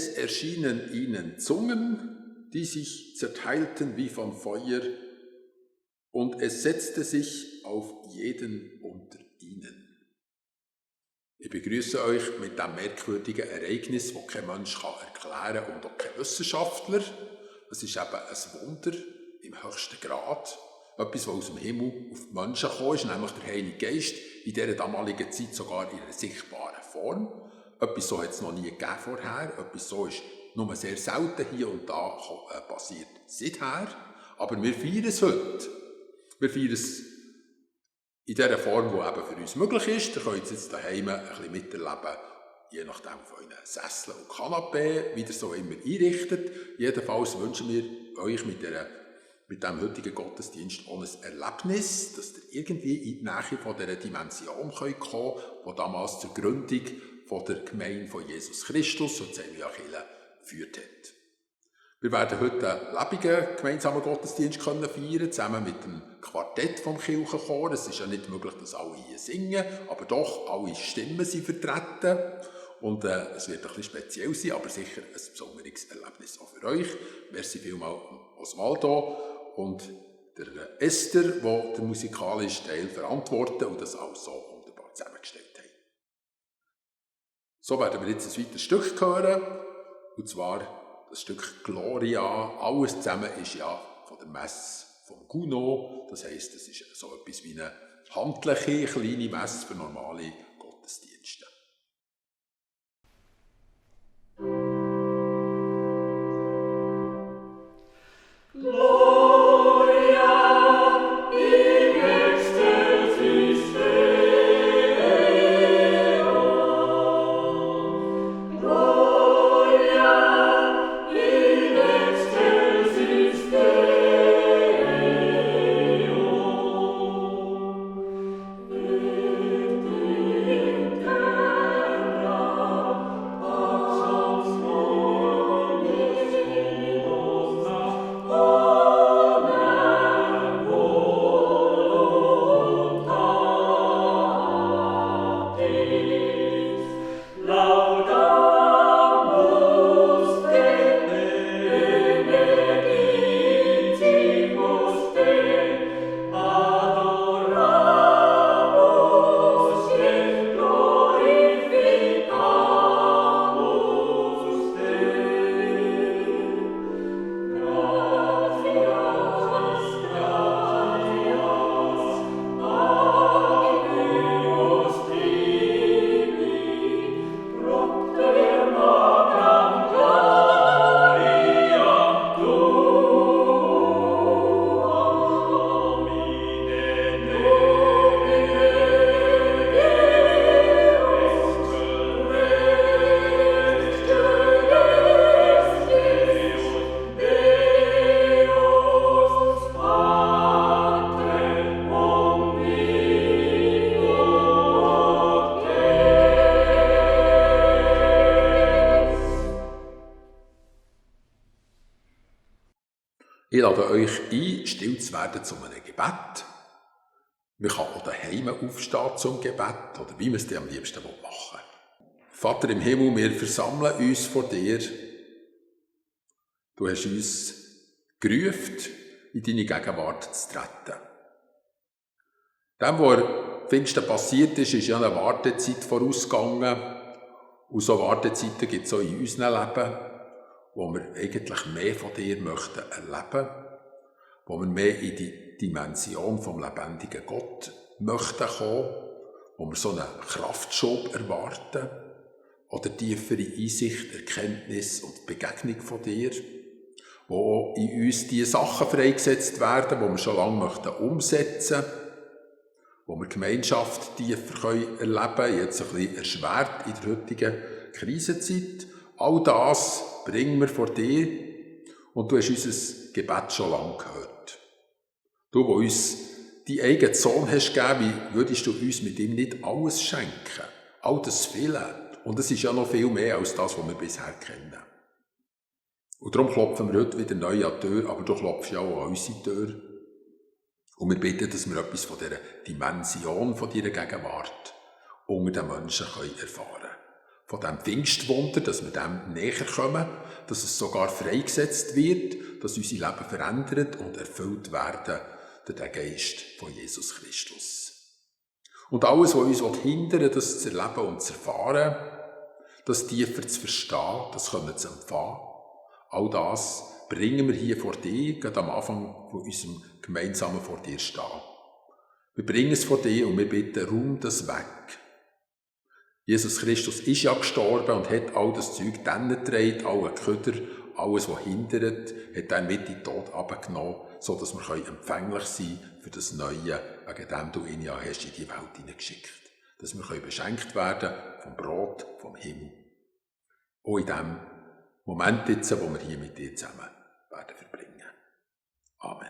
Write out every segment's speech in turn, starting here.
es erschienen ihnen Zungen, die sich zerteilten wie von Feuer, und es setzte sich auf jeden unter ihnen. Ich begrüße euch mit diesem merkwürdigen Ereignis, das kein Mensch erklären kann und auch kein Wissenschaftler. Es ist eben ein Wunder im höchsten Grad. Etwas, was aus dem Himmel auf die Menschen gekommen ist, nämlich der Heilige Geist, in dieser damaligen Zeit sogar in einer sichtbaren Form. Etwas so hat es noch nie gegeben vorher. Etwas so ist nur sehr selten hier und da passiert seither. Aber wir feiern es heute. Wir feiern es in dieser Form, die eben für uns möglich ist. Ihr könnt es jetzt daheim ein bisschen miterleben, je nachdem von euren Sesseln und Kanapee, wie ihr so immer einrichtet. Jedenfalls wünschen wir euch mit diesem heutigen Gottesdienst auch ein Erlebnis, dass ihr irgendwie in die Nähe von dieser Dimension kommen könnt, die damals zur Gründung von der Gemeinde von Jesus Christus, so Celia Kirche, geführt hat. Wir werden heute einen lebendigen gemeinsamen Gottesdienst feiern, zusammen mit dem Quartett vom Kirchenchor. Es ist ja nicht möglich, dass alle hier singen, aber doch, alle Stimmen sind vertreten. Und es wird ein bisschen speziell sein, aber sicher ein besonderes Erlebnis auch für euch. Merci vielmals Osvaldo und der Esther, die den musikalischen Teil verantworten und das auch so wunderbar zusammengestellt haben. So werden wir jetzt ein weiteres Stück hören, und zwar das Stück Gloria. Alles zusammen ist ja von der Messe von Gounod. Das heisst, es ist so etwas wie eine handliche, kleine Messe für normale Gottesdienste. Ich lade euch ein, still zu werden zu einem Gebet. Man kann auch daheim aufstehen zum Gebet, oder wie man es dir am liebsten machen will. Vater im Himmel, wir versammeln uns vor dir. Du hast uns gerufen, in deine Gegenwart zu treten. Dem, was Pfingsten passiert ist ja eine Wartezeit vorausgegangen. Und so Wartezeiten gibt es auch in unserem Leben, wo wir eigentlich mehr von dir möchten erleben, wo wir mehr in die Dimension vom lebendigen Gott möchten kommen, wo wir so einen Kraftschub erwarten oder tiefere Einsicht, Erkenntnis und Begegnung von dir, wo in uns die Sachen freigesetzt werden, die wir schon lange möchten umsetzen, wo wir Gemeinschaft tiefer erleben können, jetzt ein bisschen erschwert in der heutigen Krisenzeit. All das bringen wir vor dir und du hast unser Gebet schon lange gehört. Du, der uns deinen eigenen Sohn hast gegeben, wie würdest du uns mit ihm nicht alles schenken? All das Viele. Und es ist ja noch viel mehr als das, was wir bisher kennen. Und darum klopfen wir heute wieder neu an die Tür, aber du klopfst ja auch an unsere Tür. Und wir bitten, dass wir etwas von dieser Dimension, von deiner Gegenwart unter den Menschen erfahren können. von dem Pfingstwunder, dass wir dem näher kommen, dass es sogar freigesetzt wird, dass unser Leben verändert und erfüllt werden durch den Geist von Jesus Christus. Und alles, was uns hindern will, das zu erleben und zu erfahren, das tiefer zu verstehen, das können zu empfangen, all das bringen wir hier vor dir, gerade am Anfang von unserem gemeinsamen vor dir stehen. Wir bringen es vor dir und wir bitten, räum das weg. Jesus Christus ist ja gestorben und hat all das Zeug dann getragen, alle Köder, alles, was hindert, hat er mit in den Tod abgenommen, sodass wir empfänglich sein können für das Neue, wegen dem du ihn ja hast in die Welt hineingeschickt. Dass wir beschenkt werden vom Brot, vom Himmel. Auch in dem Moment jetzt, wo wir hier mit dir zusammen werden verbringen. Amen.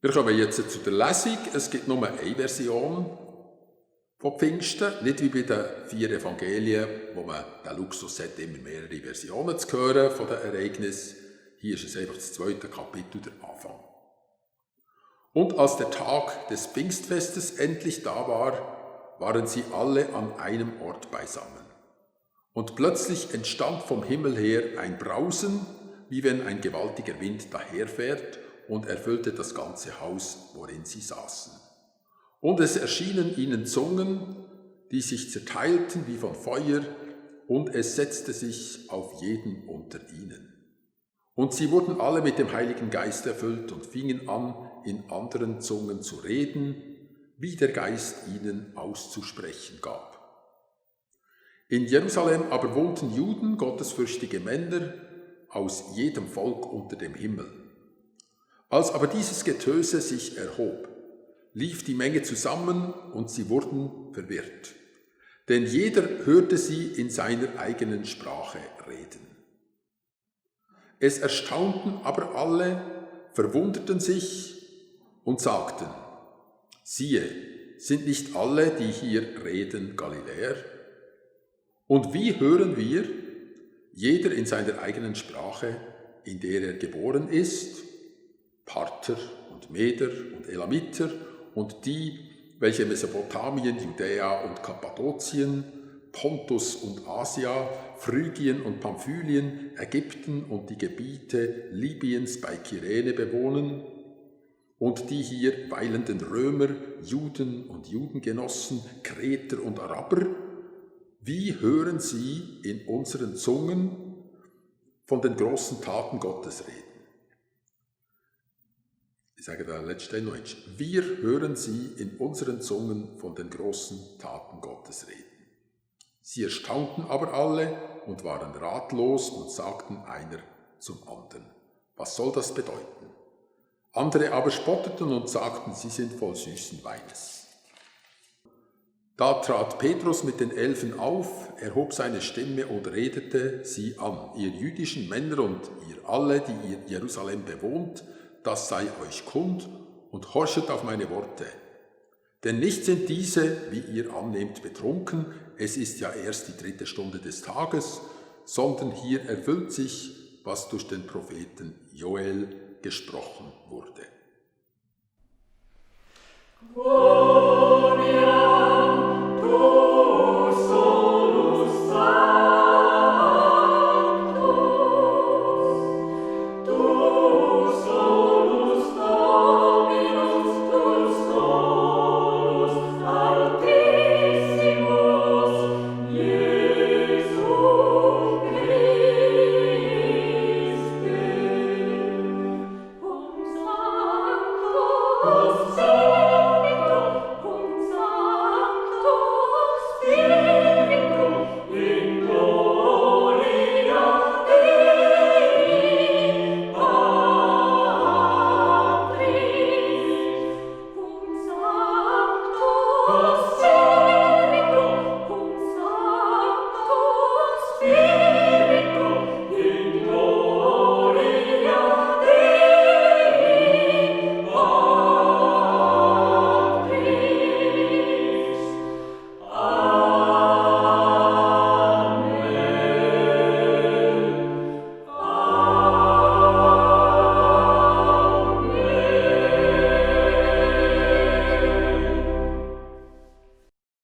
Wir kommen jetzt zu der Lesung. Es gibt nur eine Version von Pfingsten, nicht wie bei den 4 Evangelien, wo man den Luxus hat, immer mehrere Versionen zu hören von den Ereignissen. Hier ist es einfach das 2. Kapitel, der Anfang. Und als der Tag des Pfingstfestes endlich da war, waren sie alle an einem Ort beisammen. Und plötzlich entstand vom Himmel her ein Brausen, wie wenn ein gewaltiger Wind daherfährt, und erfüllte das ganze Haus, worin sie saßen. Und es erschienen ihnen Zungen, die sich zerteilten wie von Feuer, und es setzte sich auf jeden unter ihnen. Und sie wurden alle mit dem Heiligen Geist erfüllt und fingen an, in anderen Zungen zu reden, wie der Geist ihnen auszusprechen gab. In Jerusalem aber wohnten Juden, gottesfürchtige Männer, aus jedem Volk unter dem Himmel. Als aber dieses Getöse sich erhob, lief die Menge zusammen und sie wurden verwirrt. Denn jeder hörte sie in seiner eigenen Sprache reden. Es erstaunten aber alle, verwunderten sich und sagten: Siehe, sind nicht alle, die hier reden, Galiläer? Und wie hören wir, jeder in seiner eigenen Sprache, in der er geboren ist, Parther und Meder und Elamiter und die, welche Mesopotamien, Judäa und Kappadokien, Pontus und Asia, Phrygien und Pamphylien, Ägypten und die Gebiete Libyens bei Kyrene bewohnen, und die hier weilenden Römer, Juden und Judengenossen, Kreter und Araber, wie hören sie in unseren Zungen von den großen Taten Gottes reden? Ich sage da letzte noch eins. Wir hören sie in unseren Zungen von den großen Taten Gottes reden. Sie erstaunten aber alle und waren ratlos und sagten einer zum anderen: Was soll das bedeuten? Andere aber spotteten und sagten, sie sind voll süßen Weines. Da trat Petrus mit den 11 auf, erhob seine Stimme und redete sie an: Ihr jüdischen Männer und ihr alle, die ihr Jerusalem bewohnt, das sei euch kund und horchet auf meine Worte. Denn nicht sind diese, wie ihr annehmt, betrunken, es ist ja erst die 3. Stunde des Tages, sondern hier erfüllt sich, was durch den Propheten Joel gesprochen wurde.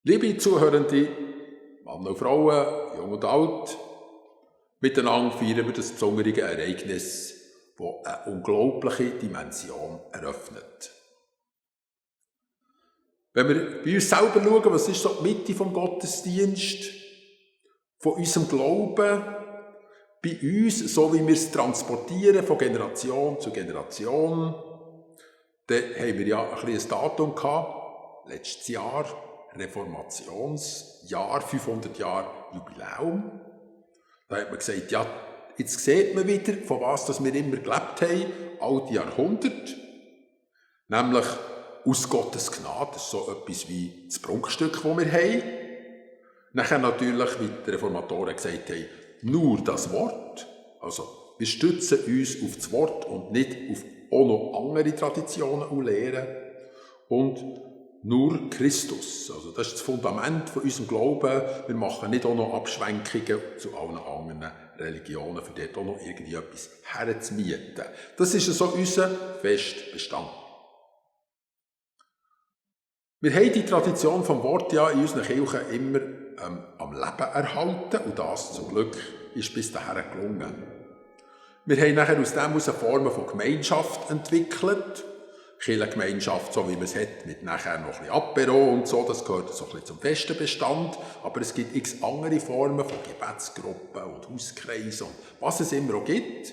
Liebe Zuhörende, Männer und Frauen, jung und alt, miteinander feiern wir das besondere Ereignis, das eine unglaubliche Dimension eröffnet. Wenn wir bei uns selber schauen, was ist so die Mitte vom Gottesdienst, von unserem Glauben, bei uns, so wie wir es transportieren von Generation zu Generation, dann haben wir ja ein Datum gehabt, letztes Jahr, Reformationsjahr, 500 Jahre Jubiläum. Da hat man gesagt, ja, jetzt sieht man wieder, von was wir immer gelebt haben, all die Jahrhunderte. Nämlich aus Gottes Gnade, das ist so etwas wie das Prunkstück, das wir haben. Nachher natürlich, wie die Reformatoren gesagt haben, nur das Wort. Also, wir stützen uns auf das Wort und nicht auf auch noch andere Traditionen und Lehren. Und nur Christus. Also das ist das Fundament von unserem Glauben. Wir machen nicht auch noch Abschwenkungen zu allen anderen Religionen, für dort auch noch irgendwie etwas herzumieten. Das ist so unser Festbestand. Wir haben die Tradition vom Wort ja in unseren Kirchen immer am Leben erhalten und das zum Glück ist bis dahin gelungen. Wir haben nachher aus dem eine Form von Gemeinschaft entwickelt. Kirchengemeinschaft, so wie man es hat, mit nachher noch ein bisschen Apero und so, das gehört so ein bisschen zum festen Bestand. Aber es gibt x andere Formen von Gebetsgruppen und Hauskreisen und was es immer auch gibt.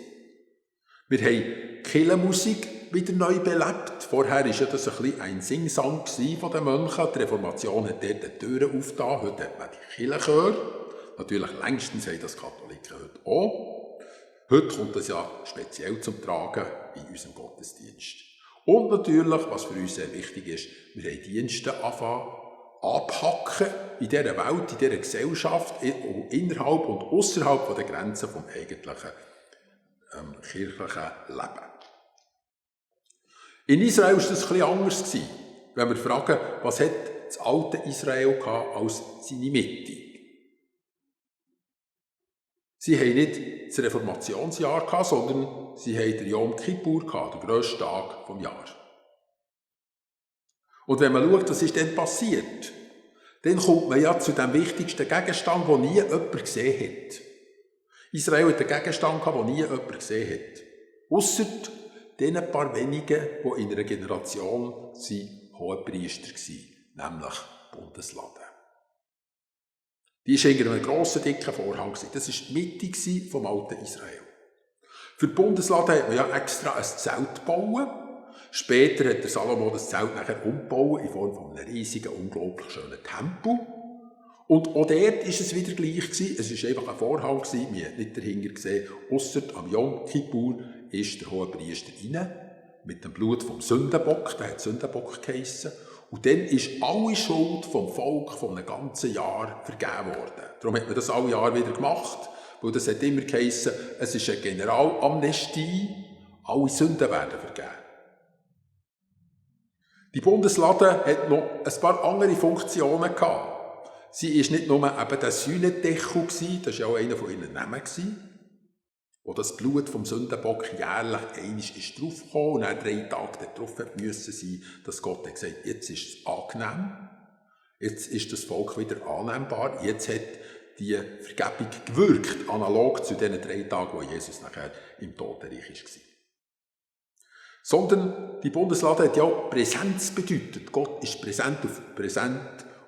Wir haben Kirchenmusik wieder neu belebt. Vorher war ja das ein bisschen ein Singsang von den Mönchen. Die Reformation hat dort die Türen aufgetan. Heute hat man die Kirchenchöre. Natürlich längstens haben das Katholiken heute auch. Heute kommt das ja speziell zum Tragen in unserem Gottesdienst. Und natürlich, was für uns sehr wichtig ist, wir haben Dienste anpacken in dieser Welt, in dieser Gesellschaft, innerhalb und außerhalb der Grenzen des eigentlichen kirchlichen Lebens. In Israel war das etwas anders. Wenn wir fragen, was hat das alte Israel als seine Mitte? Sie haben nicht das Reformationsjahr gehabt, sondern sie haben den Yom Kippur gehabt, den grössten Tag des Jahres. Und wenn man schaut, was ist denn passiert, dann kommt man ja zu dem wichtigsten Gegenstand, den nie jemand gesehen hat. Israel hat einen Gegenstand gehabt, den nie jemand gesehen hat. Ausser den paar wenigen, die in einer Generation Hohepriester waren, nämlich Bundeslade. Die war hinter einem grossen, dicken Vorhang. Das war die Mitte des alten Israel. Für die Bundeslade hat man ja extra ein Zelt gebaut. Später hat der Salomo das Zelt nachher umgebaut in Form von einem riesigen, unglaublich schönen Tempel. Und auch dort war es wieder gleich gewesen. Es war einfach ein Vorhang gewesen. Wir haben nicht dahinter gesehen. Ausser am Yom Kippur ist der Hohepriester rein mit dem Blut vom Sündenbock. Der hat Sündenbock geheissen. Und dann ist alle Schuld vom Volk von einem ganzen Jahr vergeben worden. Darum hat man das alle Jahre wieder gemacht, weil das hat immer geheissen, es ist eine Generalamnestie, alle Sünden werden vergeben. Die Bundeslade hat noch ein paar andere Funktionen gehabt. Sie war nicht nur eben der Sühnedeckel, das war ja auch einer von ihren Namen, wo das Blut vom Sündenbock jährlich einmal ist draufgekommen und dann 3 Tage darauf müssen sein, dass Gott hat gesagt, jetzt ist es angenehm, jetzt ist das Volk wieder annehmbar, jetzt hat die Vergebung gewirkt, analog zu den 3 Tagen, wo Jesus nachher im Totenreich war. Sondern die Bundeslade hat ja auch Präsenz bedeutet. Gott ist präsent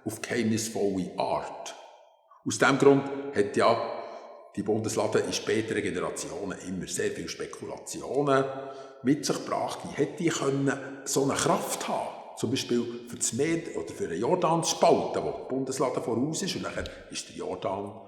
auf geheimnisvolle Art. Aus diesem Grund hat ja die Bundeslade in späteren Generationen immer sehr viele Spekulationen mit sich gebracht. Wie hätte die so eine Kraft haben? Zum Beispiel für das Meer oder für den Jordan zu spalten, wo die Bundeslade voraus ist. Und nachher ist der Jordan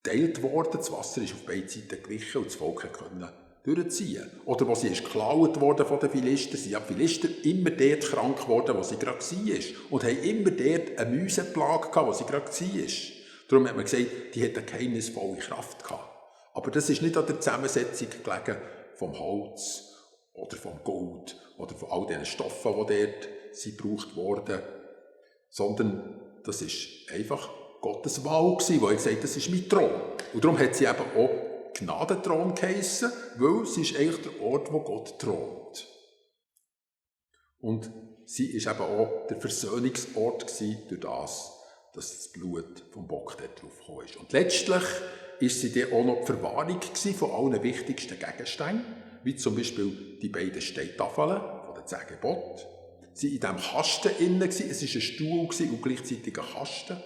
geteilt worden. Das Wasser ist auf beiden Seiten gewichen und das Volk konnte durchziehen. Oder wo sie ist geklaut worden von den Philistern, sind ja die Philister immer dort krank geworden, wo sie gerade war. Und haben immer dort eine Mäuseplage gehabt, wo sie gerade war. Darum hat man gesagt, die hat eine geheimnisvolle Kraft gehabt. Aber das ist nicht an der Zusammensetzung gelegen vom Holz oder vom Gold oder von all diesen Stoffen, die dort gebraucht wurden, sondern das ist einfach Gottes Wahl gewesen, wo er gesagt hat, das ist mein Thron. Und darum hat sie eben auch Gnadenthron geheissen, weil sie ist eigentlich der Ort, wo Gott thront. Und sie ist eben auch der Versöhnungsort gewesen durch das, dass das Blut vom Bock dort drauf gekommen ist. Und letztlich ist sie dann auch noch die Verwahrung von allen wichtigsten Gegenständen, wie zum Beispiel die beiden Steintafeln von den 10 Geboten. Sie waren in diesem Kasten innen, es war ein Stuhl und gleichzeitig ein Kasten.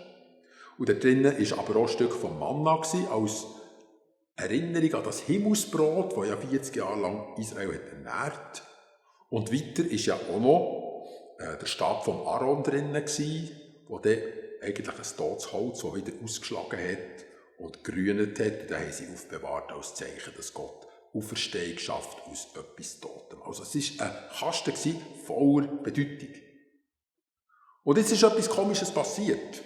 Und da drinnen war aber auch ein Stück vom Manna als Erinnerung an das Himmelsbrot, das ja 40 Jahre lang Israel hat ernährt. Und weiter war ja auch noch der Stab vom Aaron drinnen, wo dann eigentlich ein totes Holz, das wieder ausgeschlagen hat und gerühnt hat. Und dann haben sie aufbewahrt als Zeichen, dass Gott Auferstehung schafft aus etwas Totem. Also es war ein Kasten voller Bedeutung. Und jetzt ist etwas Komisches passiert.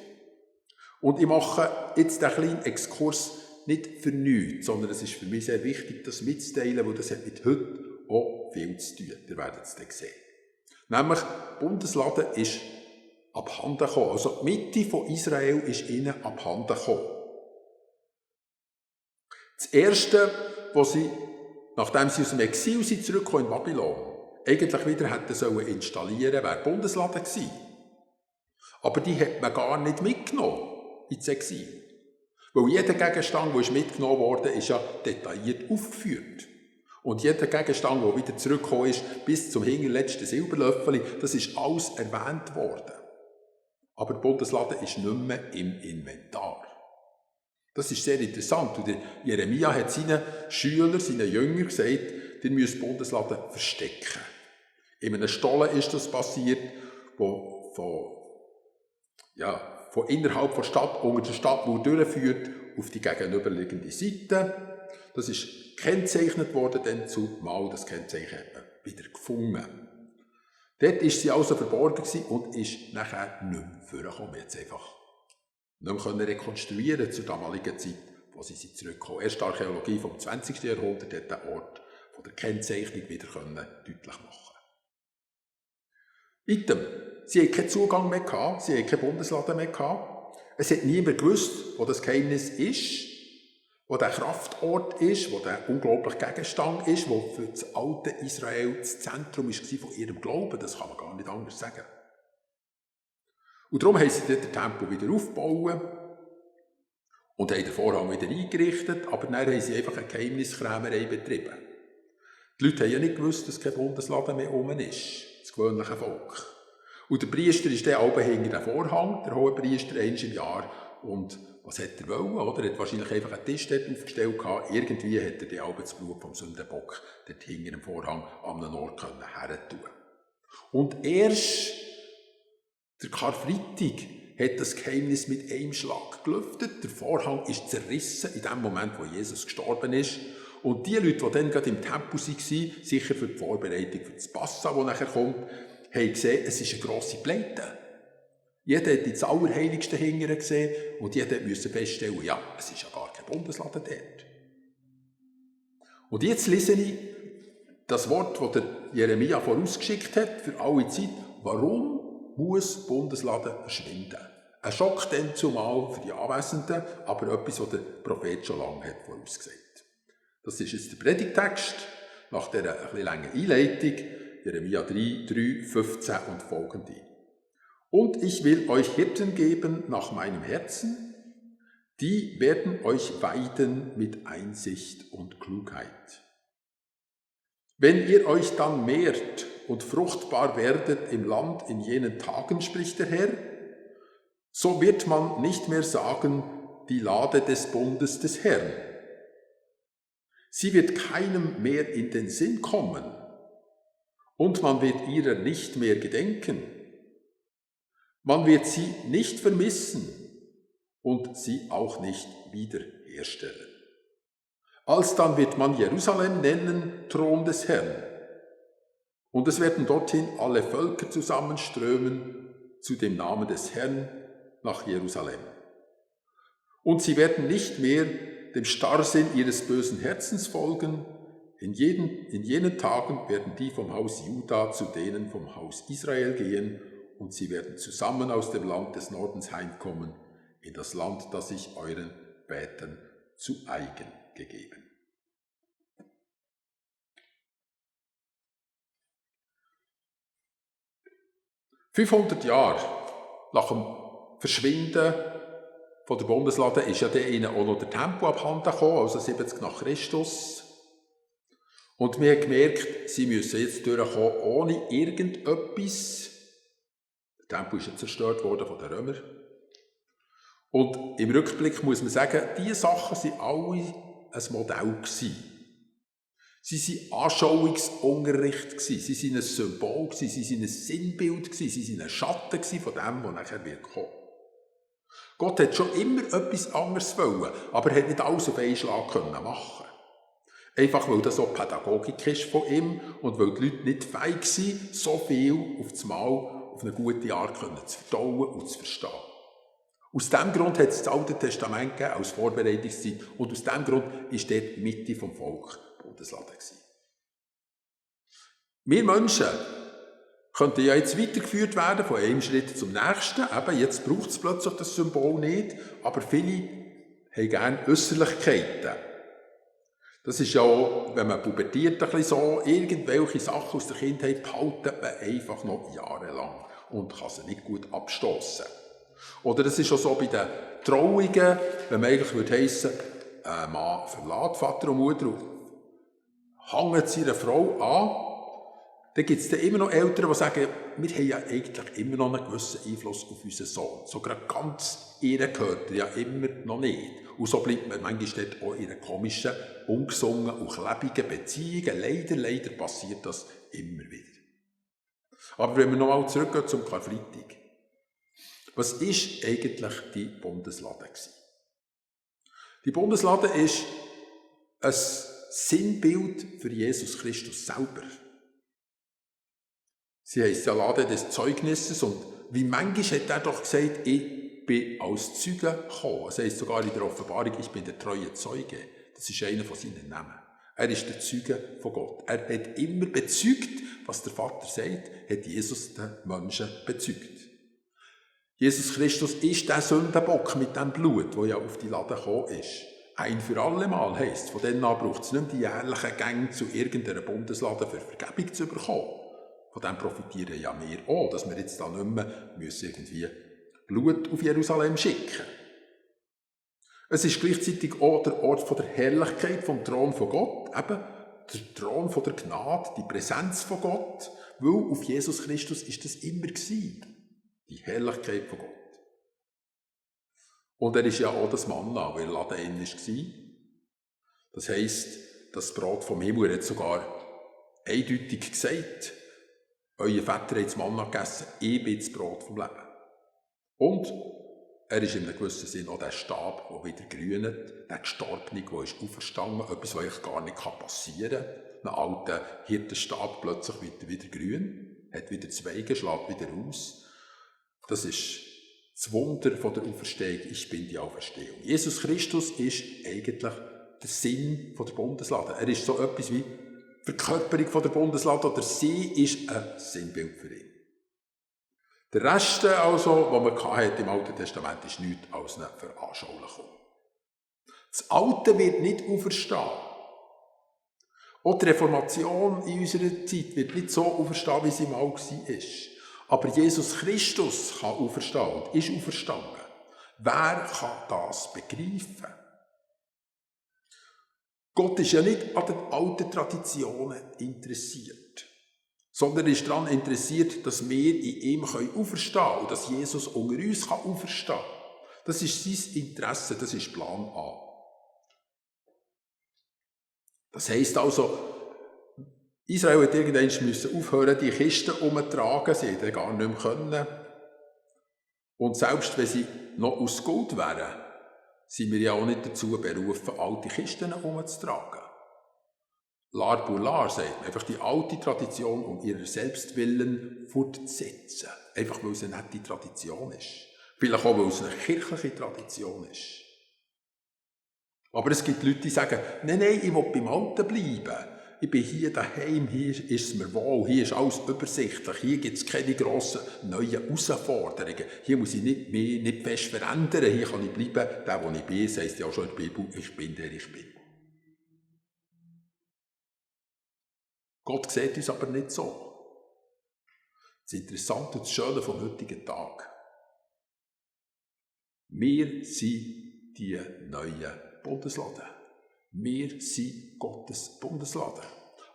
Und ich mache jetzt einen kleinen Exkurs nicht für nichts, sondern es ist für mich sehr wichtig, das mitzuteilen, weil das hat mit heute auch viel zu tun. Ihr werdet es dann sehen. Nämlich, die Bundeslade ist abhanden gekommen. Also die Mitte von Israel ist ihnen abhanden gekommen. Das Erste, was sie, nachdem sie aus dem Exil sind, zurückkommen in Babylon, eigentlich wieder hätten installieren sollen, wäre die Bundeslade gewesen. Aber die hat man gar nicht mitgenommen ins Exil. Weil jeder Gegenstand, der mitgenommen wurde, ist ja detailliert aufgeführt. Und jeder Gegenstand, der wieder zurückgekommen ist, bis zum hinterletzten Silberlöffel, das ist alles erwähnt worden. Aber die Bundeslade ist nicht mehr im Inventar. Das ist sehr interessant. Und Jeremia hat seinen Schülern, seinen Jüngern gesagt, ihr müsst die Bundeslade verstecken. In einem Stollen ist das passiert, wo von innerhalb der Stadt, unter der Stadtmauer durchführt, auf die gegenüberliegende Seite. Das ist gekennzeichnet worden, dann zumal das Kennzeichen hat man wieder gefunden. Dort war sie also verborgen und ist nachher nicht mehr vorgekommen. Jetzt einfach nicht mehr rekonstruieren zur damaligen Zeit, wo sie zurückkommen. Erst die Archäologie vom 20. Jahrhundert hat den Ort von der Kennzeichnung wieder deutlich machen. Item. Sie hatten keinen Zugang mehr gehabt, sie hatten keine Bundeslade mehr gehabt. Es hat niemand gewusst, wo das Geheimnis ist, wo der Kraftort ist, wo der unglaubliche Gegenstand ist, wo für das alte Israel das Zentrum war von ihrem Glauben. Das kann man gar nicht anders sagen. Und darum haben sie dort den Tempel wieder aufgebaut und haben den Vorhang wieder eingerichtet, aber dann haben sie einfach eine Geheimniskrämerei betrieben. Die Leute haben ja nicht gewusst, dass keine Bundeslade mehr rum ist, das gewöhnliche Volk. Und der Priester ist dann oben hinter dem Vorhang, der Hohepriester, einmal im Jahr, Und was hat er wollen? Oder? Er hat wahrscheinlich einfach einen Tisch dort aufgestellt gehabt. Irgendwie hat er die Augen das Blut vom Sündenbock dort hinter dem Vorhang an einem Ort her tun. Und erst der Karfreitag hat das Geheimnis mit einem Schlag gelüftet. Der Vorhang ist zerrissen in dem Moment, wo Jesus gestorben ist. Und die Leute, die dann gerade im Tempel waren, sicher für die Vorbereitung für das Passa, das nachher kommt, haben gesehen, es ist eine grosse Pleite. Jeder hat ins Allerheiligste hingern gesehen und jeder musste feststellen, ja, es ist ja gar kein Bundesladen dort. Und jetzt lese ich das Wort, das der Jeremia vorausgeschickt hat, für alle Zeit. Warum muss Bundesladen verschwinden? Ein Schock dann zumal für die Anwesenden, aber etwas, was der Prophet schon lange hat vorausgesagt. Das ist jetzt der Predigtext nach dieser etwas langen Einleitung, Jeremia 3, 15 und folgende. Und ich will euch Hirten geben nach meinem Herzen, die werden euch weiden mit Einsicht und Klugheit. Wenn ihr euch dann mehrt und fruchtbar werdet im Land in jenen Tagen, spricht der Herr, so wird man nicht mehr sagen, die Lade des Bundes des Herrn. Sie wird keinem mehr in den Sinn kommen, und man wird ihrer nicht mehr gedenken. Man wird sie nicht vermissen und sie auch nicht wiederherstellen. Alsdann wird man Jerusalem nennen, Thron des Herrn. Und es werden dorthin alle Völker zusammenströmen zu dem Namen des Herrn nach Jerusalem. Und sie werden nicht mehr dem Starrsinn ihres bösen Herzens folgen. In jenen Tagen werden die vom Haus Juda zu denen vom Haus Israel gehen, und sie werden zusammen aus dem Land des Nordens heimkommen, in das Land, das ich euren Vätern zu eigen gegeben. ...500 Jahre nach dem Verschwinden von der Bundeslade ist ja ihnen auch noch der Tempel abhanden gekommen, also 70 nach Christus. Und wir haben gemerkt, sie müssen jetzt durchkommen ohne irgendetwas. Der Tempel ist ja zerstört worden von den Römern. Und im Rückblick muss man sagen, diese Sachen waren alle ein Modell gewesen. Sie waren Anschauungsunterricht, sie waren ein Symbol, sie waren ein Sinnbild, sie waren ein Schatten von dem, was nachher wird kommen. Gott hat schon immer etwas anderes wollen, aber er hat nicht alles auf einen Schlag machen. Einfach weil das auch Pädagogik ist von ihm und weil die Leute nicht fähig sind, so viel auf das Mal auf eine gute Art zu verdauen und zu verstehen. Aus diesem Grund hat es das Alte Testament gegeben, als Vorbereitungszeit, und aus diesem Grund war dort die Mitte vom Volk Bundeslade gewesen. Wir Menschen könnten ja jetzt weitergeführt werden, von einem Schritt zum nächsten. Eben, jetzt braucht es plötzlich das Symbol nicht, aber viele haben gerne Äusserlichkeiten. Das ist ja auch, wenn man pubertiert, ein bisschen so, irgendwelche Sachen aus der Kindheit behalten man einfach noch jahrelang und kann sie nicht gut abstossen. Oder es ist auch so bei den Trauungen, wenn man eigentlich heissen würde, ein Mann verlässt Vater und Mutter und hängt seiner Frau an, dann gibt es dann immer noch Eltern, die sagen, wir haben ja eigentlich immer noch einen gewissen Einfluss auf unseren Sohn. So gerade ganz ihr gehört er ja immer noch nicht. Und so bleibt man manchmal dort auch in einer komischen, ungesungen und klebigen Beziehungen. Leider passiert das immer wieder. Aber wenn wir nochmal zurückgehen zum Karfreitag. Was ist eigentlich die Bundeslade? Die Bundeslade ist ein Sinnbild für Jesus Christus selber. Sie heisst ja Lade des Zeugnisses, und wie manchmal hat er doch gesagt, ich bin als Zeuge gekommen. Es heisst sogar in der Offenbarung, ich bin der treue Zeuge. Das ist einer von seinen Namen. Er ist der Zeuge von Gott. Er hat immer bezeugt, was der Vater sagt, hat Jesus den Menschen bezeugt. Jesus Christus ist der Sündenbock mit dem Blut, das ja auf die Lade gekommen ist. Ein für alle Mal heisst, von dann an braucht es nicht mehr die jährlichen Gänge zu irgendeiner Bundeslade für Vergebung zu bekommen. Von dem profitieren ja wir auch, dass wir jetzt da nicht mehr irgendwie Blut auf Jerusalem schicken. Es ist gleichzeitig auch der Ort der Herrlichkeit vom Thron von Gott, eben der Thron der Gnade, die Präsenz von Gott, weil auf Jesus Christus ist das immer gewesen. Die Herrlichkeit von Gott. Und er ist ja auch das Manna, weil er Laden war. Das heisst, das Brot vom Himmel, er hat sogar eindeutig gesagt, eure Väter haben das Manna gegessen, ich bin das Brot vom Leben. Und er ist in einem gewissen Sinn auch der Stab, der wieder grünet, der Gestorbene, der ist auferstanden, etwas, was eigentlich gar nicht passieren kann. Ein alter Hirtenstab plötzlich wieder grün, hat wieder Zweige, schlägt wieder aus. Das ist das Wunder von der Auferstehung, ich bin die Auferstehung. Jesus Christus ist eigentlich der Sinn von der Bundeslade. Er ist so etwas wie die Verkörperung von der Bundeslade, oder sie ist ein Sinnbild für ihn. Der Rest, also, was man im Alten Testament, ist nichts als eine Veranschaulichung. Das Alte wird nicht auferstehen. Auch die Reformation in unserer Zeit wird nicht so auferstehen, wie sie mal war. Aber Jesus Christus kann auferstehen und ist auferstanden. Wer kann das begreifen? Gott ist ja nicht an den alten Traditionen interessiert, sondern ist daran interessiert, dass wir in ihm auferstehen können und dass Jesus unter uns auferstehen kann. Das ist sein Interesse, das ist Plan A. Das heisst also, Israel hat irgendwann aufhören, die Kisten umzutragen, sie hätten gar nicht mehr können. Und selbst wenn sie noch aus Gold wären, sind wir ja auch nicht dazu berufen, alte Kisten umzutragen. L'Art sagt, einfach die alte Tradition um ihrer Selbstwillen fortzusetzen. Einfach weil es eine nette Tradition ist. Vielleicht auch, weil es eine kirchliche Tradition ist. Aber es gibt Leute, die sagen, nein, ich will beim Alten bleiben. Ich bin hier daheim, hier ist es mir wohl, hier ist alles übersichtlich, hier gibt es keine grossen neuen Herausforderungen. Hier muss ich mich nicht fest verändern, hier kann ich bleiben, der, wo ich bin, das heisst ja auch schon in der Bibel, ich bin der ich bin. Gott sieht uns aber nicht so. Das Interessante und das Schöne vom heutigen Tag. Wir sind die neuen Bundeslade. Wir sind Gottes Bundeslade.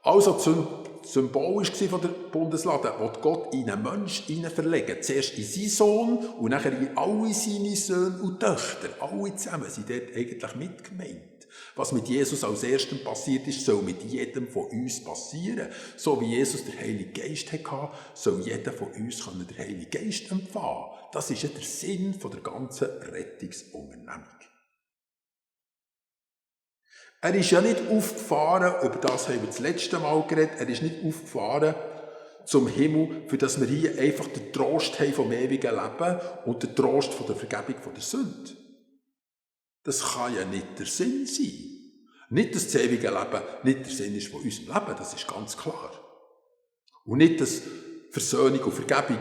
Also das Symbol war von der Bundeslade, wo Gott in einen Menschen verlegt. Zuerst in seinen Sohn und nachher in alle seine Söhne und Töchter. Alle zusammen sind dort eigentlich mitgemeint. Was mit Jesus als Erstem passiert ist, soll mit jedem von uns passieren. So wie Jesus den Heiligen Geist hatte, soll jeder von uns den Heiligen Geist empfangen. Das ist ja der Sinn der ganzen Rettungsunternehmung. Er ist ja nicht aufgefahren, über das haben wir das letzte Mal geredet, er ist nicht aufgefahren zum Himmel, für dass wir hier einfach den Trost haben vom ewigen Leben und den Trost von der Vergebung von der Sünde. Das kann ja nicht der Sinn sein. Nicht, dass das ewige Leben nicht der Sinn ist von unserem Leben, das ist ganz klar. Und nicht, dass Versöhnung und Vergebung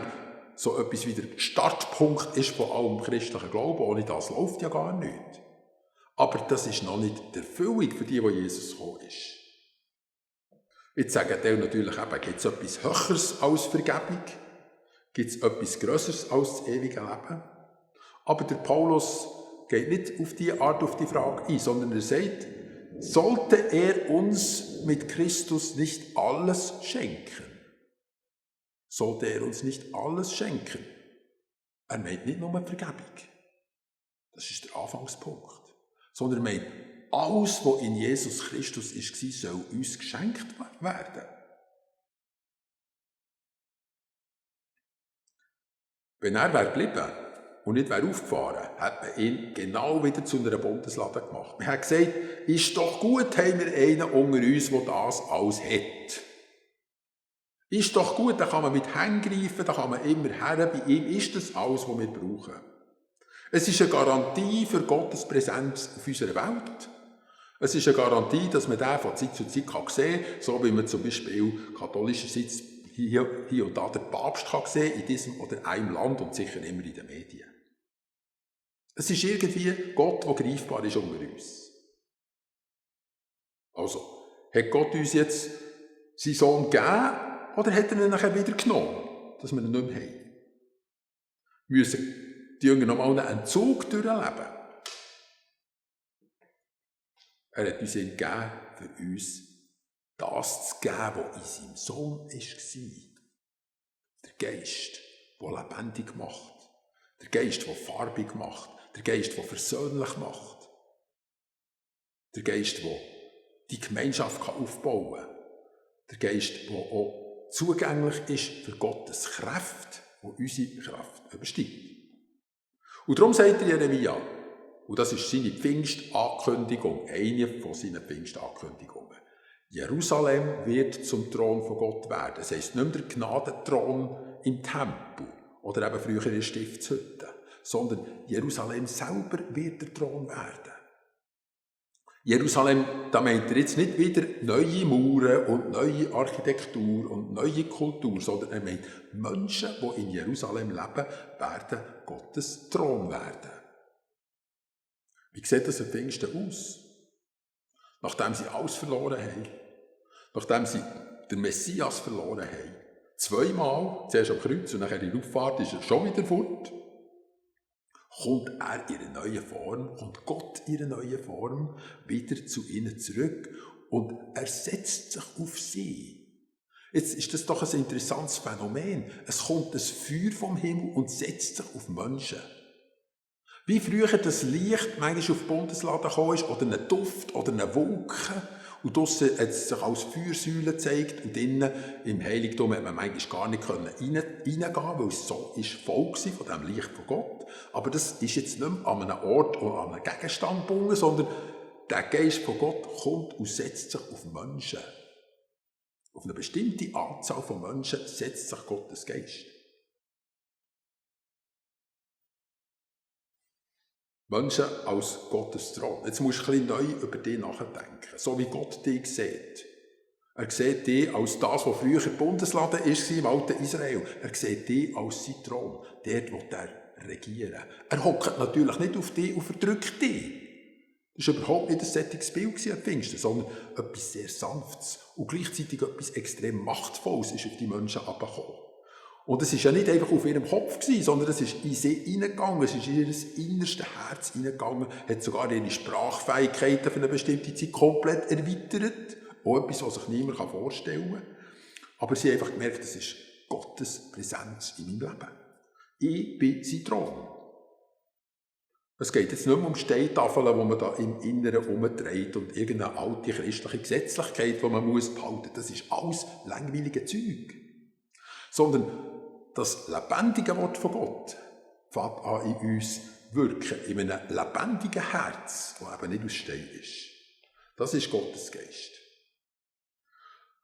so etwas wie der Startpunkt ist von allem christlichen Glauben, ohne das läuft ja gar nichts. Aber das ist noch nicht die Erfüllung für die, wo Jesus gekommen ist. Jetzt sagen die natürlich eben, gibt es etwas Höheres als Vergebung? Gibt es etwas Grösseres als das ewige Leben? Aber der Paulus geht nicht auf diese Art auf die Frage ein, sondern er sagt, sollte er uns mit Christus nicht alles schenken? Sollte er uns nicht alles schenken? Er meint nicht nur Vergebung. Das ist der Anfangspunkt. Sondern er meint, alles, was in Jesus Christus war, soll uns geschenkt werden. Wenn er wäre geblieben und nicht wäre aufgefahren, hat man ihn genau wieder zu einer Bundeslade gemacht. Man hat gesagt, ist doch gut, haben wir einen unter uns, der das alles hat. Ist doch gut, da kann man mit Händen greifen, da kann man immer her, bei ihm ist das alles, was wir brauchen. Es ist eine Garantie für Gottes Präsenz auf unserer Welt. Es ist eine Garantie, dass man den von Zeit zu Zeit sehen kann, so wie man zum Beispiel katholischerseits hier und da den Papst kann sehen, in diesem oder einem Land und sicher immer in den Medien. Es ist irgendwie Gott, der greifbar ist unter uns. Also, hat Gott uns jetzt seinen Sohn gegeben oder hat er ihn nachher wieder genommen, dass wir ihn nicht mehr haben? Wir müssen die Jünger nochmal einen Entzug durchleben. Er hat uns gegeben, für uns das zu geben, was in seinem Sohn war. Der Geist, der lebendig macht. Der Geist, der farbig macht. Der Geist, der versöhnlich macht. Der Geist, der die Gemeinschaft aufbauen kann. Der Geist, der auch zugänglich ist für Gottes Kraft, die unsere Kraft übersteigt. Und darum sagt Jeremia, und das ist seine Pfingstankündigung, eine von seinen Pfingstankündigungen, Jerusalem wird zum Thron von Gott werden. Das heisst nicht mehr der Gnadenthron im Tempel oder eben früher in der Stiftshütte, sondern Jerusalem selber wird der Thron werden. Jerusalem, da meint er jetzt nicht wieder neue Mauern und neue Architektur und neue Kultur, sondern er meint, Menschen, die in Jerusalem leben, werden Gottes Thron werden. Wie sieht das am Pfingsten aus? Nachdem sie alles verloren haben, nachdem sie den Messias verloren haben, zweimal, zuerst am Kreuz und nachher in der Auffahrt ist er schon wieder fort, kommt er in einer neuen Form, kommt Gott in einer neuen Form wieder zu ihnen zurück und er setzt sich auf sie. Jetzt ist das doch ein interessantes Phänomen. Es kommt das Feuer vom Himmel und setzt sich auf Menschen. Wie früher das Licht manchmal auf die Bundeslade gekommen ist, oder ein Duft oder eine Wolke, und draussen hat es sich als Feuersäule gezeigt, und innen im Heiligtum hat man manchmal gar nicht reingehen, weil es so ist voll war von dem Licht von Gott. Aber das ist jetzt nicht mehr an einem Ort oder an einem Gegenstand gebunden, sondern der Geist von Gott kommt und setzt sich auf Menschen. Auf eine bestimmte Anzahl von Menschen setzt sich Gottes Geist. Menschen als Gottes Thron. Jetzt musst du ein bisschen neu über dich nachdenken. So wie Gott dich sieht. Er sieht dich als das, was früher Bundeslade war im alten Israel. Er sieht dich als sein Thron. Dort will er regieren. Er hockt natürlich nicht auf dich und verdrückt dich. Das war überhaupt nicht ein solches Bild am Pfingsten, sondern etwas sehr Sanftes und gleichzeitig etwas extrem Machtvolles ist auf die Menschen herabgekommen. Und es war ja nicht einfach auf ihrem Kopf, sondern es ist in sie hineingegangen, es ist in ihr innerste Herz hineingegangen, hat sogar ihre Sprachfähigkeiten für eine bestimmte Zeit komplett erweitert. Auch etwas, was sich niemand vorstellen kann. Aber sie haben einfach gemerkt, das ist Gottes Präsenz in meinem Leben. Ich bin sein Thron. Es geht jetzt nicht mehr um Steintafeln, die man da im Inneren umdreht und irgendeine alte christliche Gesetzlichkeit, die man behalten muss. Das ist alles langweilige Zeug. Sondern das lebendige Wort von Gott fängt an in uns wirken, in einem lebendigen Herz, das eben nicht aus Stein ist. Das ist Gottes Geist.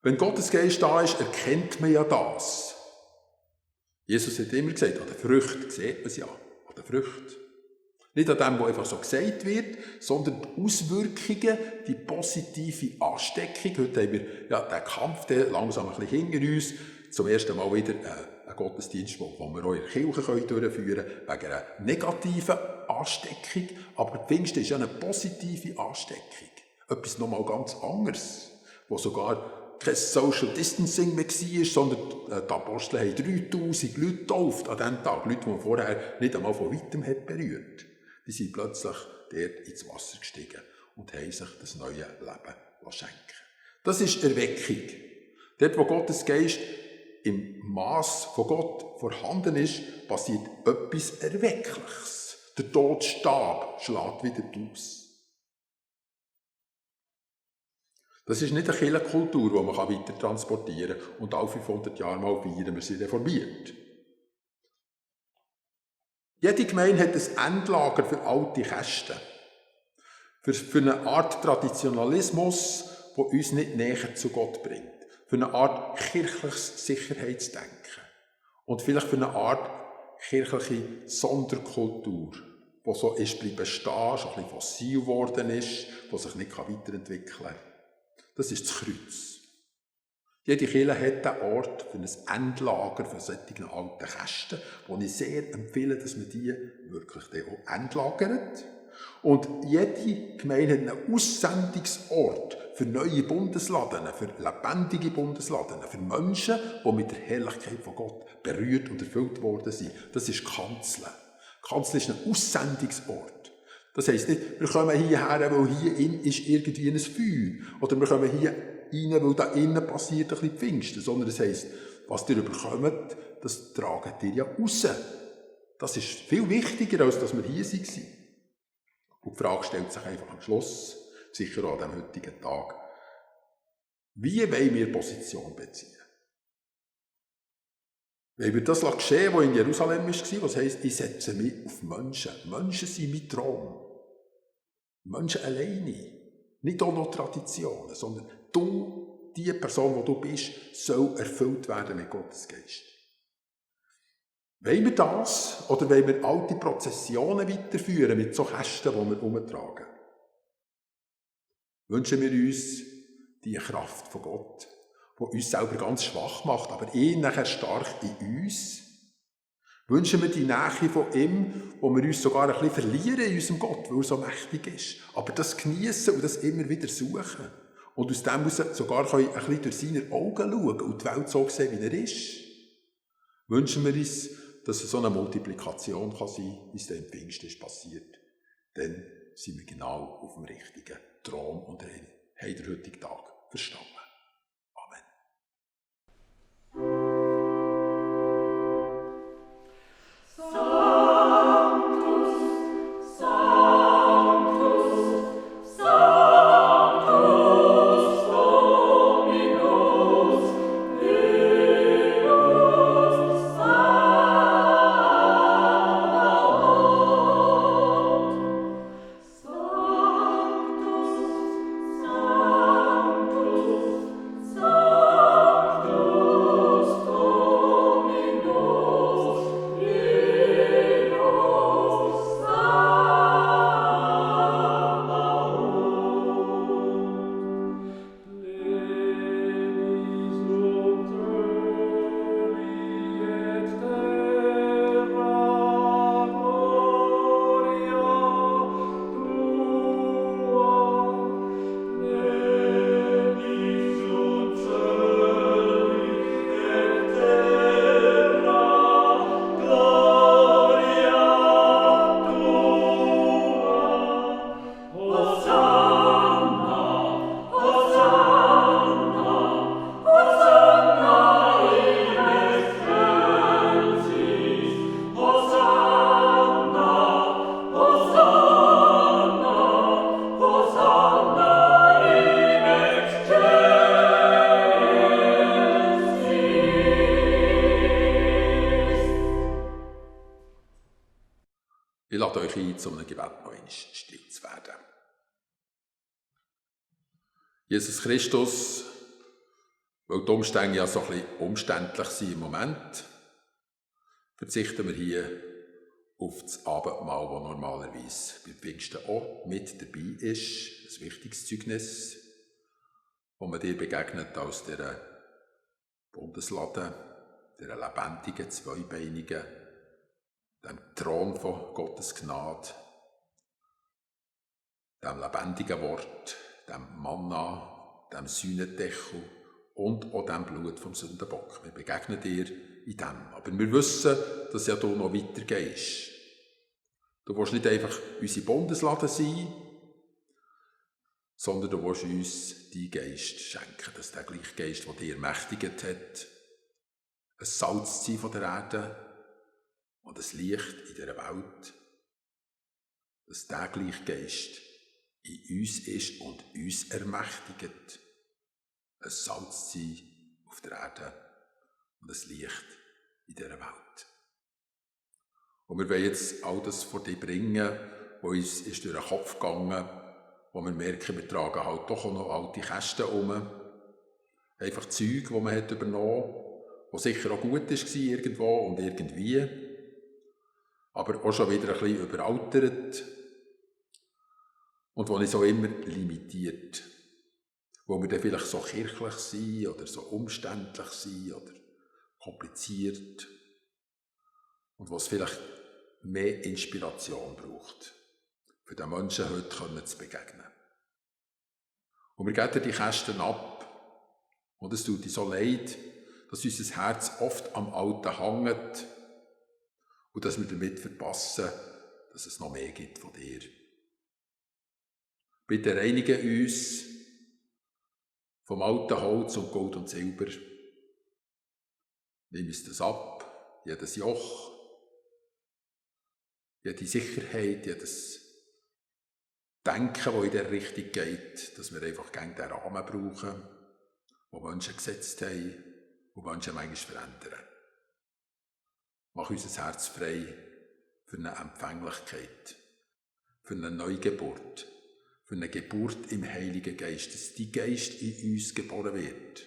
Wenn Gottes Geist da ist, erkennt man ja das. Jesus hat immer gesagt, an den Früchten sieht man es ja, an den Früchten. Nicht an dem, was einfach so gesagt wird, sondern die Auswirkungen, die positive Ansteckung. Heute haben wir ja den Kampf der langsam ein bisschen hinter uns. Zum ersten Mal wieder einen Gottesdienst, den wir auch in der Kirche durchführen können, wegen einer negativen Ansteckung. Aber Pfingsten ist ja eine positive Ansteckung. Etwas nochmal ganz anderes, wo sogar kein Social Distancing mehr war, sondern die Apostel haben 3000 Leute getauft an diesem Tag. Leute, die man vorher nicht einmal von weitem hat berührt. Die sind plötzlich dort ins Wasser gestiegen und haben sich das neue Leben schenken. Das ist Erweckung. Dort, wo Gottes Geist im Mass von Gott vorhanden ist, passiert etwas Erweckliches. Der Todstab schlägt wieder aus. Das ist nicht eine Kirchenkultur, die man weiter transportieren kann und alle 500 Jahre mal feiern, wir sind reformiert. Jede Gemeinde hat ein Endlager für alte Kästen. Für eine Art Traditionalismus, der uns nicht näher zu Gott bringt. Für eine Art kirchliches Sicherheitsdenken. Und vielleicht für eine Art kirchliche Sonderkultur, die so ist bleiben stehen, schon ein bisschen fossil geworden ist, die sich nicht weiterentwickeln kann. Das ist das Kreuz. Jede Kirche hat einen Ort für ein Endlager für solche alten Kästen, wo ich sehr empfehle, dass man die wirklich auch endlagert. Und jede Gemeinde hat einen Aussendungsort für neue Bundesladen, für lebendige Bundesladen, für Menschen, die mit der Herrlichkeit von Gott berührt und erfüllt worden sind. Das ist Kanzel. Kanzel ist ein Aussendungsort. Das heisst nicht, wir kommen hierher, weil hier innen ist irgendwie ein Feuer. Oder wir kommen hier rein, weil da innen passiert ein bisschen Pfingsten. Sondern es heisst, was ihr überkommt, das tragen ihr ja raus. Das ist viel wichtiger, als dass wir hier waren. Und die Frage stellt sich einfach am Schluss, sicher auch an diesem heutigen Tag, wie wollen wir Position beziehen? Wollen wir das geschehen, was in Jerusalem war, was heisst, ich setze mich auf Menschen. Menschen sind mein Traum. Menschen alleine. Nicht auch noch Traditionen, sondern du, die Person, die du bist, soll erfüllt werden mit Gottes Geist. Wollen wir das oder wollen wir alte Prozessionen weiterführen mit so Kästen, die wir umtragen? Wünschen wir uns die Kraft von Gott, die uns selber ganz schwach macht, aber ihn nachher stark in uns? Wünschen wir die Nähe von ihm, wo wir uns sogar ein bisschen verlieren in unserem Gott, weil er so mächtig ist, aber das genießen und das immer wieder suchen und aus dem heraus sogar ein bisschen durch seine Augen schauen und die Welt so sehen, wie er ist? Wünschen wir uns, dass es so eine Multiplikation kann sein, wie es dann im Pfingsten ist passiert. Dann sind wir genau auf dem richtigen Thron und haben den heutigen Tag verstanden. Amen. Ich lade euch ein, zu einem Gebet noch einmal still zu werden. Jesus Christus, weil die Umstände ja so ein bisschen umständlich sind im Moment, verzichten wir hier auf das Abendmahl, das normalerweise bei Pfingsten auch mit dabei ist. Ein wichtiges Zeugnis, das man dir begegnet aus dieser Bundeslade, dieser lebendigen, zweibeinigen, dem Thron von Gottes Gnade, dem lebendigen Wort, dem Manna, dem Sühnedeckel und auch dem Blut vom Sündenbock. Wir begegnen dir in dem. Aber wir wissen, dass ja du noch weitergehst. Du willst nicht einfach unsere Bundeslade sein, sondern du willst uns deinen Geist schenken, dass der gleiche Geist, der dich ermächtigt hat, ein Salz zu sein von der Erde und ein Licht in dieser Welt, dass der gleiche Geist in uns ist und uns ermächtigt, ein Salz zu sein auf der Erde und ein Licht in dieser Welt. Und wir wollen jetzt all das vor dir bringen, was uns ist durch den Kopf gegangen, wo wir merken, wir tragen halt doch auch noch alte Kästen um. Einfach Zeug, die man hat übernommen, was sicher auch gut war irgendwo und irgendwie, aber auch schon wieder ein bisschen überaltert und wo nicht so immer limitiert, wo wir dann vielleicht so kirchlich sind oder so umständlich sind oder kompliziert und wo es vielleicht mehr Inspiration braucht, für den Menschen heute zu begegnen. Und wir geben die Kästen ab und es tut uns so leid, dass unser Herz oft am Alten hängt und dass wir damit verpassen, dass es noch mehr gibt von dir. Bitte reinige uns vom alten Holz und Gold und Silber. Nimm uns das ab, jedes Joch, jede Sicherheit, jedes Denken, das in dieser Richtung geht, dass wir einfach gerne den Rahmen brauchen, den Menschen gesetzt haben und Menschen manchmal verändern. Mach unser Herz frei für eine Empfänglichkeit, für eine Neugeburt, für eine Geburt im Heiligen Geist, dass die Geist in uns geboren wird.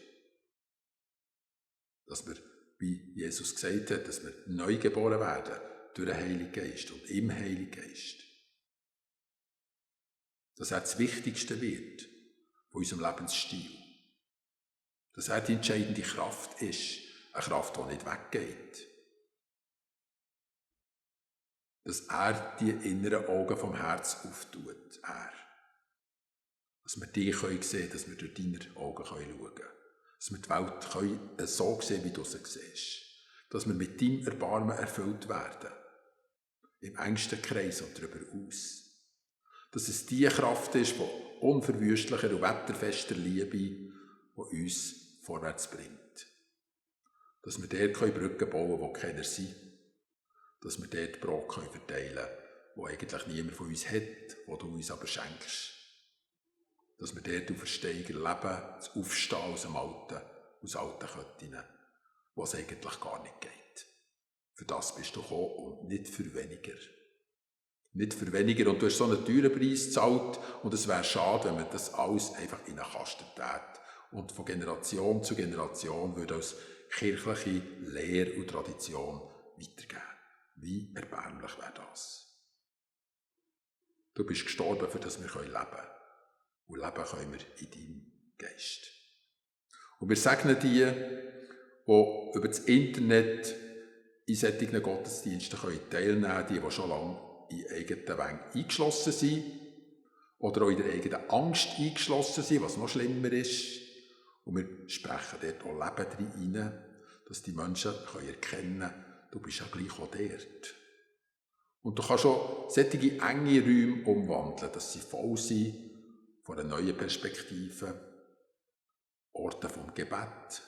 Dass wir, wie Jesus gesagt hat, dass wir neu geboren werden durch den Heiligen Geist und im Heiligen Geist. Dass er das Wichtigste wird von unserem Lebensstil. Dass er die entscheidende Kraft ist, eine Kraft, die nicht weggeht. Dass er die inneren Augen vom Herz auftut. Er. Dass wir dich sehen können, dass wir durch deine Augen schauen können. Dass wir die Welt so sehen, wie du sie siehst. Dass wir mit deinem Erbarmen erfüllt werden. Im engsten Kreis und darüber aus. Dass es die Kraft ist von unverwüstlicher und wetterfester Liebe, die uns vorwärts bringt. Dass wir dort Brücken bauen können, wo keiner sind. Dass wir dort Brot verteilen können, wo eigentlich niemand von uns hat, wo du uns aber schenkst. Dass wir dort auf Steiger leben, das Aufstehen aus alten Köttinnen, wo es eigentlich gar nicht geht. Für das bist du gekommen und nicht für weniger. Nicht für weniger. Und du hast so einen teuren Preis gezahlt und es wäre schade, wenn man das alles einfach in einen Kasten tät und von Generation zu Generation würde als kirchliche Lehre und Tradition weitergeben. Wie erbärmlich wäre das? Du bist gestorben, für das wir leben können. Und leben können wir in deinem Geist. Und wir segnen die, die über das Internet in solchen Gottesdiensten teilnehmen können, die schon lange in eigenen Wängen eingeschlossen sind oder auch in der eigenen Angst eingeschlossen sind, was noch schlimmer ist. Und wir sprechen dort auch Leben rein, dass die Menschen erkennen können, du bist ja gleich auch dort. Und du kannst auch solche enge Räume umwandeln, dass sie voll sind von einer neuen Perspektive, Orte vom Gebet,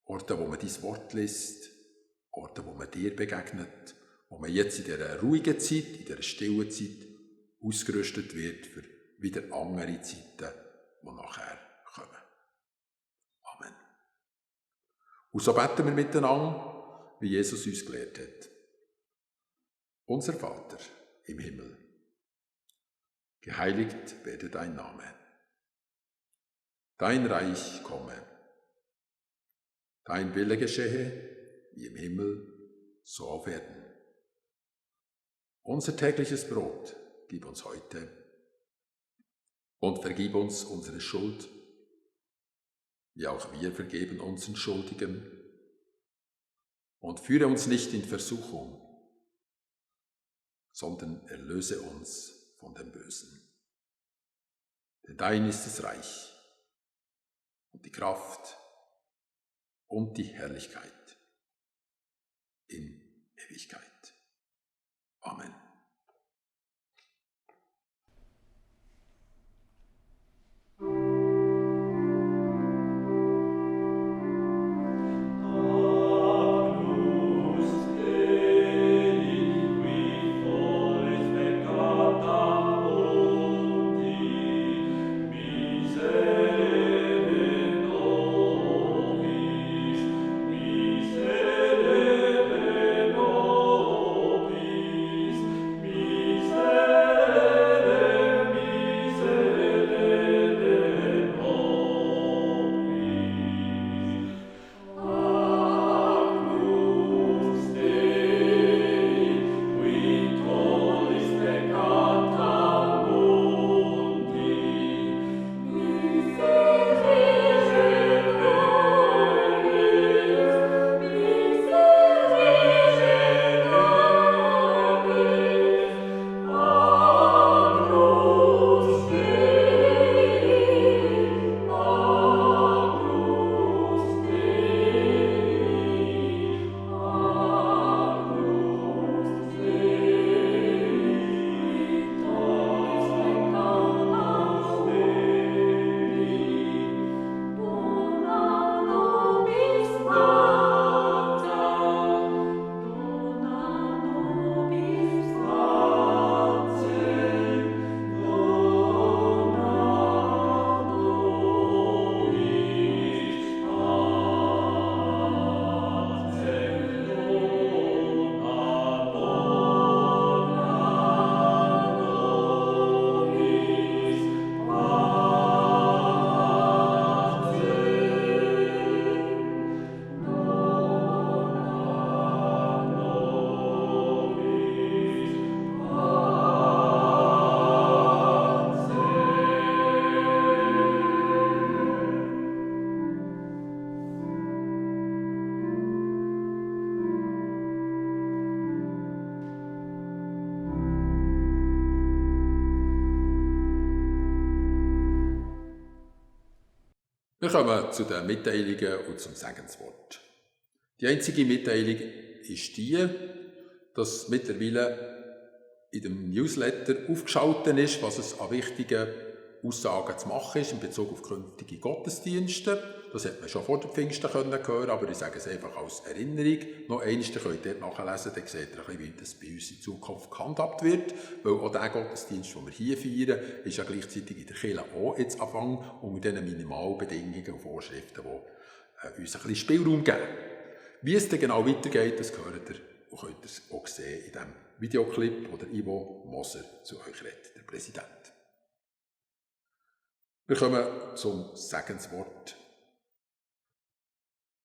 Orte, wo man dein Wort liest, Orte, wo man dir begegnet, wo man jetzt in dieser ruhigen Zeit, in dieser stillen Zeit ausgerüstet wird für wieder andere Zeiten, die nachher kommen. Amen. Und so beten wir miteinander, wie Jesus uns gelehrt hat. Unser Vater im Himmel, geheiligt werde dein Name. Dein Reich komme. Dein Wille geschehe, wie im Himmel, so auf Erden. Unser tägliches Brot gib uns heute und vergib uns unsere Schuld, wie auch wir vergeben unseren Schuldigen. Und führe uns nicht in Versuchung, sondern erlöse uns von dem Bösen. Denn dein ist das Reich und die Kraft und die Herrlichkeit in Ewigkeit. Amen. Oh Wir kommen zu den Mitteilungen und zum Segenswort. Die einzige Mitteilung ist die, dass mittlerweile in dem Newsletter aufgeschaltet ist, was es an wichtigen Aussagen zu machen ist in Bezug auf künftige Gottesdienste. Das hat man schon vor der Pfingsten hören, aber ich sage es einfach als Erinnerung. Noch eines, ihr könnt dort nachlesen, dann seht ihr, wie das bei uns in Zukunft gehandhabt wird. Weil auch der Gottesdienst, den wir hier feiern, ist ja gleichzeitig in der Kirche auch jetzt Anfang unter diesen Minimalbedingungen und Vorschriften, die uns ein bisschen Spielraum geben. Wie es dann genau weitergeht, das hört ihr und könnt ihr auch sehen in diesem Videoclip, wo der Ivo Moser zu euch redet, der Präsident. Wir kommen zum Segenswort.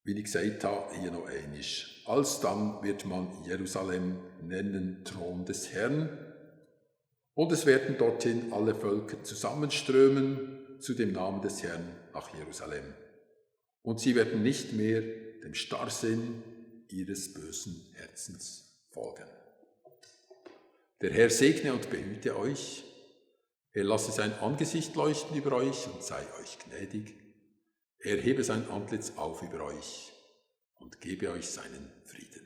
Wie ich gesagt habe, hier noch einmal. Alsdann wird man Jerusalem nennen Thron des Herrn, und es werden dorthin alle Völker zusammenströmen zu dem Namen des Herrn nach Jerusalem. Und sie werden nicht mehr dem Starrsinn ihres bösen Herzens folgen. Der Herr segne und behüte euch. Er lasse sein Angesicht leuchten über euch und sei euch gnädig. Er hebe sein Antlitz auf über euch und gebe euch seinen Frieden.